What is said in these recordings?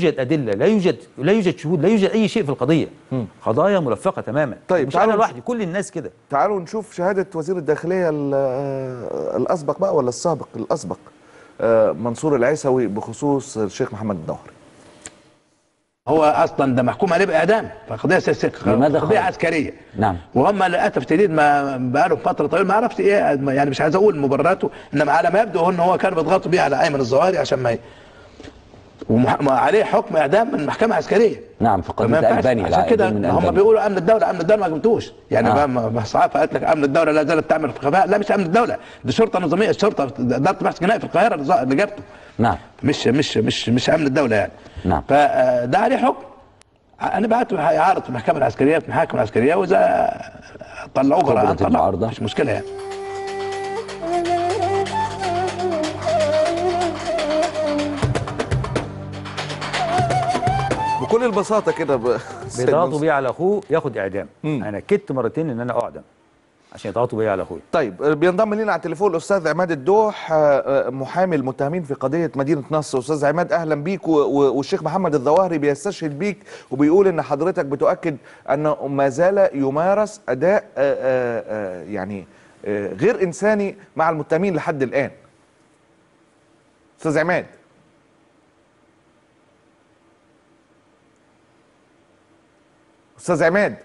يوجد ادلة، لا يوجد شهود، لا يوجد اي شيء في القضية. قضايا ملفقة تماما. طيب مش انا لوحدي، كل الناس كده. تعالوا نشوف شهادة وزير الداخلية الاسبق بقى ولا السابق؟ الاسبق منصور العيسوي بخصوص الشيخ محمد الظواهري. هو اصلا ده محكوم عليه باعدام، فقضية سياسية، قضية عسكرية. نعم. وهم للاسف الشديد ما بقاله فترة طويلة، ما اعرفش ايه يعني، مش عايز اقول مبرراته، انما على ما يبدو ان هو كان بيضغطوا بيه على ايمن الظواهري عشان ما وعليه حكم اعدام من محكمة عسكرية. نعم، في قضية البانيا. عشان كده هم بيقولوا امن الدولة، امن الدولة ما جبتوش يعني. بقى الصحافة قالت لك امن الدولة لا زالت تعمل في خفاء. لا، مش امن الدولة، دي شرطه نظامية، الشرطة ادارة بحث جنائي في القاهرة اللي جابته. نعم، مش مش مش مش امن الدولة يعني. نعم. فده عليه حكم، انا بعته يعارض في المحكمة العسكرية، في المحاكم العسكرية، واذا طلعوه براءه طلعوه، مش مشكلة يعني. بكل البساطة كده بيضغطوا بيه على اخوه ياخد اعدام. انا كدت مرتين ان انا اعدم عشان يضغطوا بيه على اخويا. طيب بينضم لنا على التليفون الاستاذ عماد الدوح، محامي المتهمين في قضية مدينة نصر. استاذ عماد اهلا بيك، والشيخ محمد الظواهري بيستشهد بيك وبيقول ان حضرتك بتؤكد انه ما زال يمارس اداء يعني غير انساني مع المتهمين لحد الان. استاذ عماد. استاذ عماد.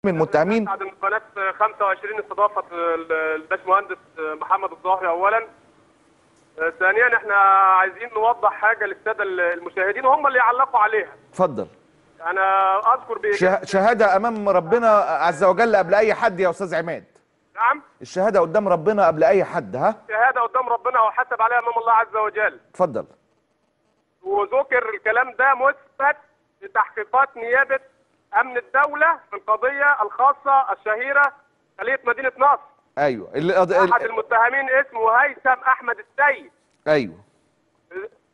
من متهمين بعد قناة 25 استضافت الباشمهندس محمد الظاهري اولا. ثانيا احنا عايزين نوضح حاجة للسادة المشاهدين وهم اللي يعلقوا عليها. اتفضل. انا اذكر شهادة امام ربنا عز وجل قبل اي حد يا استاذ عماد. نعم، الشهادة قدام ربنا قبل اي حد. ها، الشهادة قدام ربنا وحسب عليها امام الله عز وجل. اتفضل. وذكر الكلام ده مثبت لتحقيقات نيابة امن الدولة في القضية الخاصة الشهيرة خليه مدينة نصر. ايوه، احد المتهمين اسمه هيثم احمد السيد. ايوه،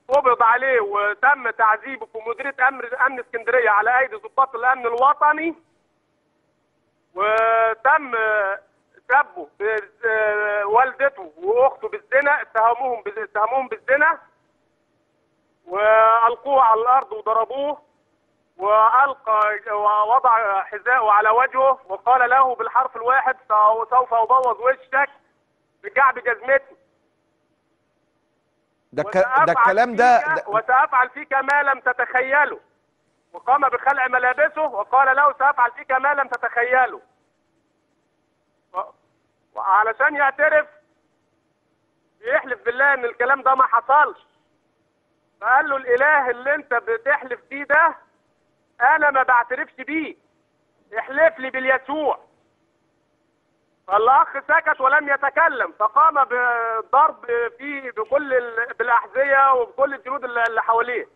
قبض عليه وتم تعذيبه في مديرية امن اسكندرية على ايدي ضباط الامن الوطني، وتم سبه والدته واخته بالزنا، اتهموهم بالزنا والقوه على الارض وضربوه، والقى ووضع حذاءه على وجهه وقال له بالحرف الواحد: سوف ابوظ وشك بكعب جزمتي. ده الكلام ده وسأفعل فيك ما لم تتخيله. وقام بخلع ملابسه وقال له: سأفعل فيك ما لم تتخيله. وعلشان يعترف بيحلف بالله ان الكلام ده ما حصلش. فقال له: الاله اللي انت بتحلف بيه ده انا ما بعترفش بيه، احلف لي باليسوع. فالاخ سكت ولم يتكلم، فقام بالضرب فيه بكل بالاحذيه وبكل الجنود اللي حواليه.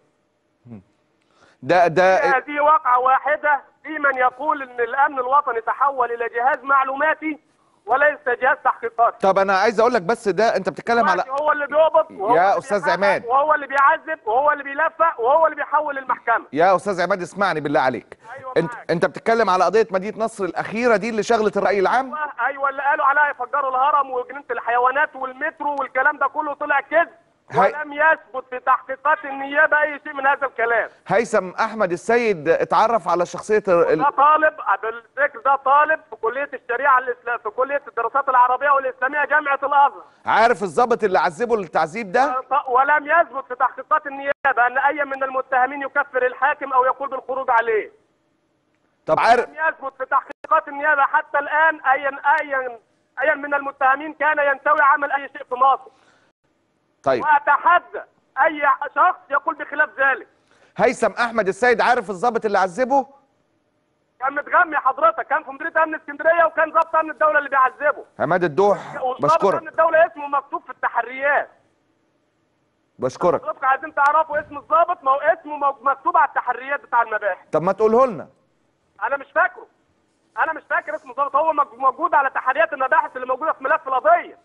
ده هذه واقعه واحدة في من يقول ان الامن الوطني تحول الى جهاز معلوماتي وليس جهاز تحقيقات. طب انا عايز اقول لك بس، ده انت بتتكلم على هو اللي بيقبض وهو يا استاذ عماد، وهو اللي بيعذب وهو اللي بيلفق وهو اللي بيحول المحكمة. يا استاذ عماد اسمعني بالله عليك. أيوة، انت بتتكلم على قضية مدينة نصر الاخيرة دي اللي شغلت الراي العام. ايوه، اللي قالوا عليها يفجروا الهرم وجنينه الحيوانات والمترو والكلام ده كله طلع كذب، ولم يثبت في تحقيقات النيابة اي شيء من هذا الكلام. هيثم احمد السيد اتعرف على شخصية ده طالب بالذكر، ده طالب في كليه الشريعة الاسلام، في كليه الدراسات العربية والاسلامية جامعه الازهر. عارف الضابط اللي عذبه التعذيب ده؟ ولم يثبت في تحقيقات النيابة ان اي من المتهمين يكفر الحاكم او يقول بالخروج عليه. طب عارف، لم يثبت في تحقيقات النيابة حتى الان اي من المتهمين كان ينتوي عمل اي شيء في مصر. طيب، واتحدى اي شخص يقول بخلاف ذلك. هيثم احمد السيد عارف الضابط اللي عذبه؟ كان متغمي حضرتك، كان في مديرية امن اسكندرية وكان ضابط امن الدولة اللي بيعذبه. عماد الدوح بشكرك. امن الدولة اسمه مكتوب في التحريات. بشكرك. حضرتك عايزين تعرفوا اسم الضابط، ما هو اسمه مكتوب على التحريات بتاع المباحث. طب ما تقوله لنا. انا مش فاكره، انا مش فاكر اسم الضابط، هو موجود على تحريات المباحث اللي موجودة في ملف القضية.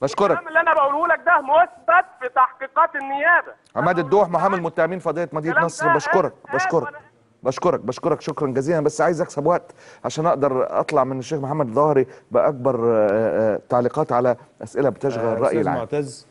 بشكرك. الكلام اللي انا بقوله لك ده مثبت في تحقيقات النيابة. عماد الدوح محامي المتهمين في قضية مدينة نصر، بشكرك بشكرك بشكرك بشكرك شكرا جزيلا. بس عايز اكسب وقت عشان اقدر اطلع من الشيخ محمد الظواهري باكبر تعليقات على اسئلة بتشغل الراي العام. معتز.